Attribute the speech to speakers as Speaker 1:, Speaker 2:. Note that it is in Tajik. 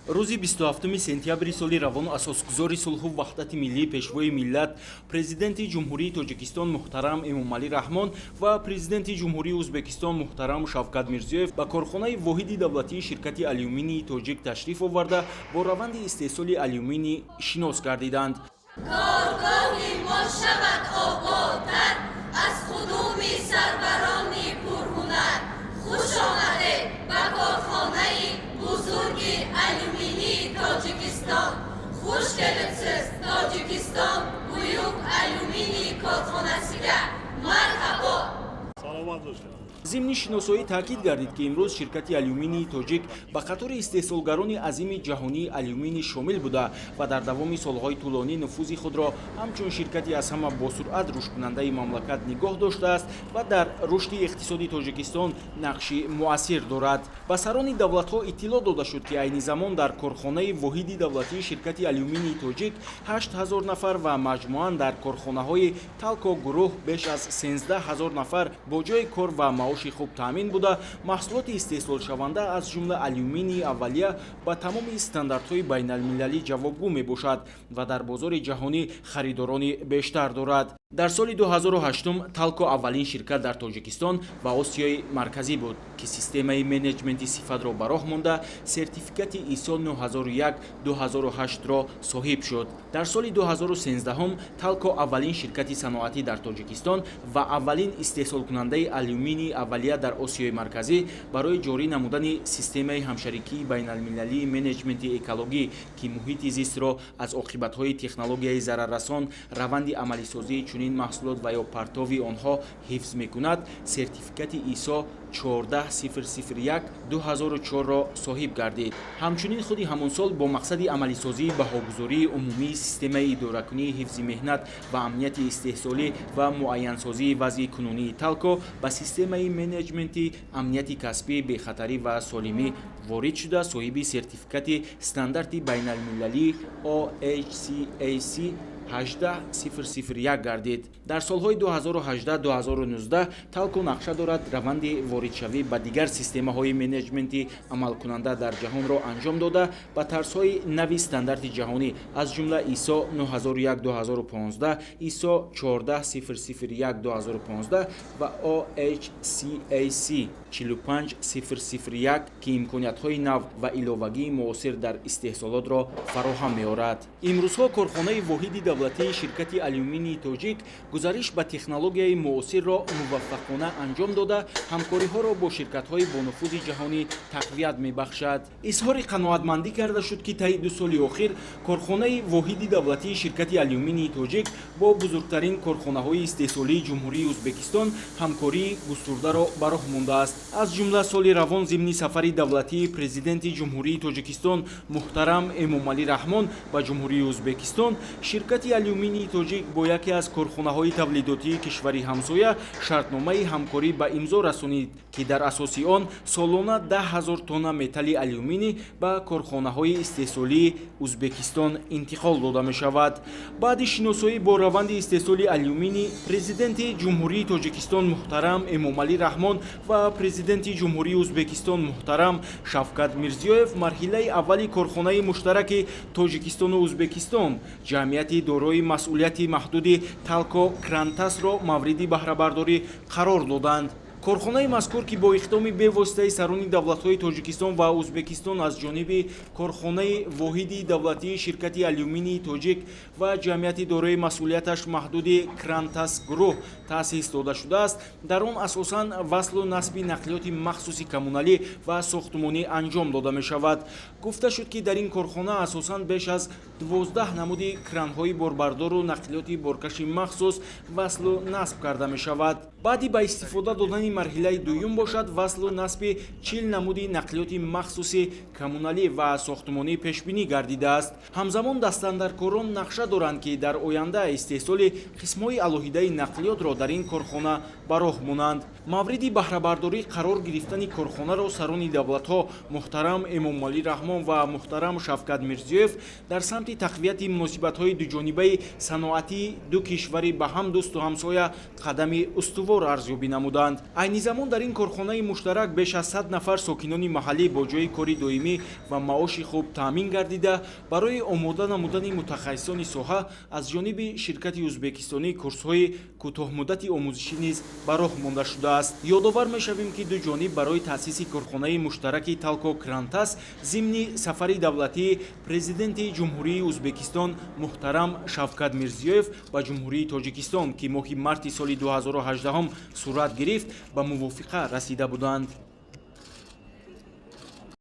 Speaker 1: Рӯзи 27 сентябри соли равон асосгузори сулҳу ваҳдати миллӣ, Пешвои миллат, Президенти Ҷумҳурии Тоҷикистон муҳтарам Эмомалӣ Раҳмон ва Президенти Ҷумҳурии Ӯзбекистон муҳтарам Шавкат Мирзиёев ба корхонаи воҳиди давлатии ширкати алюминии тоҷик ташриф оварда, бо раванди истеҳсоли алюминий шинос гардиданд.
Speaker 2: Коргоҳи мо шавад ободтар аз қудуми сарварони пурҳунар. Хуш омадед ба корхонаи бузурги алюминии Тоҷикистон. Хуш келибсиз Tojikiston buyuk alyuminiy korxonasiga. Marhabo!
Speaker 3: Саломат бошед.
Speaker 1: Зимни шиносоӣ таъкид гардид, ки имрӯз ширкати алюминии тоҷик ба қатори истеҳсолгарони азими ҷаҳонии алюминий шомил буда ва дар давоми солҳои тӯлонӣ нуфузи худро ҳамчун ширкати аз ҳама босуръат рушдкунандаи мамлакат нигоҳ доштааст ва дар рушди иқтисоди Тоҷикистон нақши муассир дорад. Ба сарони давлатҳо иттилоъ дода шуд, ки айни замон дар корхонаи воҳиди давлатии ширкати алюминии тоҷик 8000 нафар ва маҷмӯан дар корхонаҳои Талко гурӯҳ беш аз 13 000 нафар бо ҷойи кор ва маоши хуб таъмин буда, маҳсулоти истеҳсолшаванда, аз ҷумла алюминии аввалия, ба тамоми стандартҳои байналмилалӣ ҷавобгӯ мебошад ва дар бозори ҷаҳонӣ харидорони бештар дорад. Дар соли 2008 Талко аввалин ширкат дар Тоҷикистон ва Осиёи Марказӣ буд, ки системаи менеҷменти сифатро ба роҳ монда, сертификати ИСО 9001-2008-ро соҳиб шуд. Дар соли 2013 Талко аввалин ширкати саноатӣ дар Тоҷикистон ва аввалин истеҳсолкунандаи алюминии аввалия дар Осиёи Марказӣ барои ҷорӣ намудани системаи ҳамшарикии байналмилалии менеҷменти экологӣ, ки муҳити зистро аз оқибатҳои технологияи зараррасон, раванди амалисозии чунин маҳсулот ва ё партови онҳо ҳифз мекунад, сертификати ИСО 14001-2004-ро соҳиб гардид. Ҳамчунин худи ҳамон сол бо мақсади амалисозии баҳогузории умумии системаи идоракунии ҳифзи меҳнат ва амнияти истеҳсолӣ ва муайянсозии вазъи кунунии Талко ба системаи менеҷменти амнияти касбӣ, бехатарӣ ва солимӣ ворид шуда, соҳиби сертификати стандарти байналмилалии OHSAS 18001 гардид. Дар солҳои 2018-2019 Талко нақша дорад раванди воридшавӣ ба дигар системаҳои менеҷменти амалкунанда дар ҷаҳонро анҷом дода, ба тарзҳои нави стандарти ҷаҳонӣ, аз ҷумла ИСО 9001-2015, ИСО 14001-2015 ва OHSAS 45001, ки имкониятҳои нав ва иловагии муосир дар истеҳсолотро фароҳам меорад. Имрӯзҳо корхонаи воҳиди давлатии ширкати алюминии тоҷик гузариш ба технологияи муосирро муваффақона анҷом дода, ҳамкориҳоро бо ширкатҳои бонуфузи ҷаҳонӣ тақвият мебахшад. Изҳори қаноатмандӣ карда шуд, ки таи 2 соли охир корхонаи воҳиди давлатии ширкати алюминии тоҷик бо бузургтарин корхонаҳои истеҳсолии Ҷумҳурии Ӯзбекистон ҳамкории густурдаро ба роҳ мондааст. Аз ҷумла соли равон зимни сафари давлатии Президенти Ҷумҳурии Тоҷикистон муҳтарам Эмомалӣ Раҳмон ба Ҷумҳурии Ӯзбекистон ширкати алюминии тоҷик бо яке аз корхонаҳои тавлидотии кишвари ҳамсоя шартномаи ҳамкорӣ ба имзо расонид, ки дар асоси он солона 10 000 тонна металли алюминий ба корхонаҳои истеҳсолии Ӯзбекистон интиқол дода мешавад. Баъди шиносоӣ бо раванди истеҳсоли алюминий Президенти Ҷумҳурии Тоҷикистон муҳтарам Эмомалӣ Раҳмон ва Президенти Ҷумҳурии Ӯзбекистон муҳтарам Шавкат Мирзиёев марҳилаи аввали корхонаи муштараки Тоҷикистону Ӯзбекистон, ҷамъияти дорои масъулияти маҳдуди Талко Крантасро мавриди баҳрабардорӣ қарор доданд. Корхонаи мазкур, ки бо иқдоми бевоситаи сарони давлатҳои Тоҷикистон ва Ӯзбекистон аз ҷониби корхонаи воҳиди давлатии ширкати алюминии тоҷик ва ҷамъияти дорои масъулияташ маҳдуди Крантас гурӯҳ таъсис дода шудааст, дар он асосан васлу насби нақлиёти махсуси коммуналӣ ва сохтмонӣ анҷом дода мешавад. Гуфта шуд, ки дар ин корхона асосан беш аз 12 намуди кранҳои борбардору нақлиёти боркаши махсус васлу насб карда мешавад. Баъди ба истифода додани марҳилаи дуюм бошад, васлу насби 40 намуди нақлиёти махсуси коммуналӣ ва сохтмонӣ пешбинӣ гардидааст. Ҳамзамон дастандаркорон нақша доранд, ки дар оянда истеҳсоли қисмҳои алоҳидаи нақлиётро дар ин корхона ба роҳ монанд. Мавриди баҳрабардорӣ қарор гирифтани корхонаро сарони давлатҳо муҳтарам Эмомалӣ Раҳмон ва муҳтарам Шавкат Мирзиёев дар самти тақвияти муносибатҳои дуҷонибаи саноатии ду кишвари ба ҳам дӯсту ҳамсоя қадами устувор устувор арзёбӣ намуданд. Айни замон дар ин корхонаи муштарак беш аз 100 нафар сокинони маҳаллӣ бо ҷойи кори доимӣ ва маоши хуб таъмин гардида, барои омода намудани мутахассисони соҳа аз ҷониби ширкати ӯзбекистонӣ курсҳои кӯтоҳмуддати омӯзишӣ низ ба роҳ монда шудааст. Ёдовар мешавем, ки ду ҷониб барои таъсиси корхонаи муштараки Талко Крантас зимни сафари давлатии президенти Ҷумҳурии Ӯзбекистон муҳтарам Шавкат Мирзиёев ба Ҷумҳурии Тоҷикистон, ки моҳи марти соли 2018 сурат гирифт, ба мувофиқа расида буданд.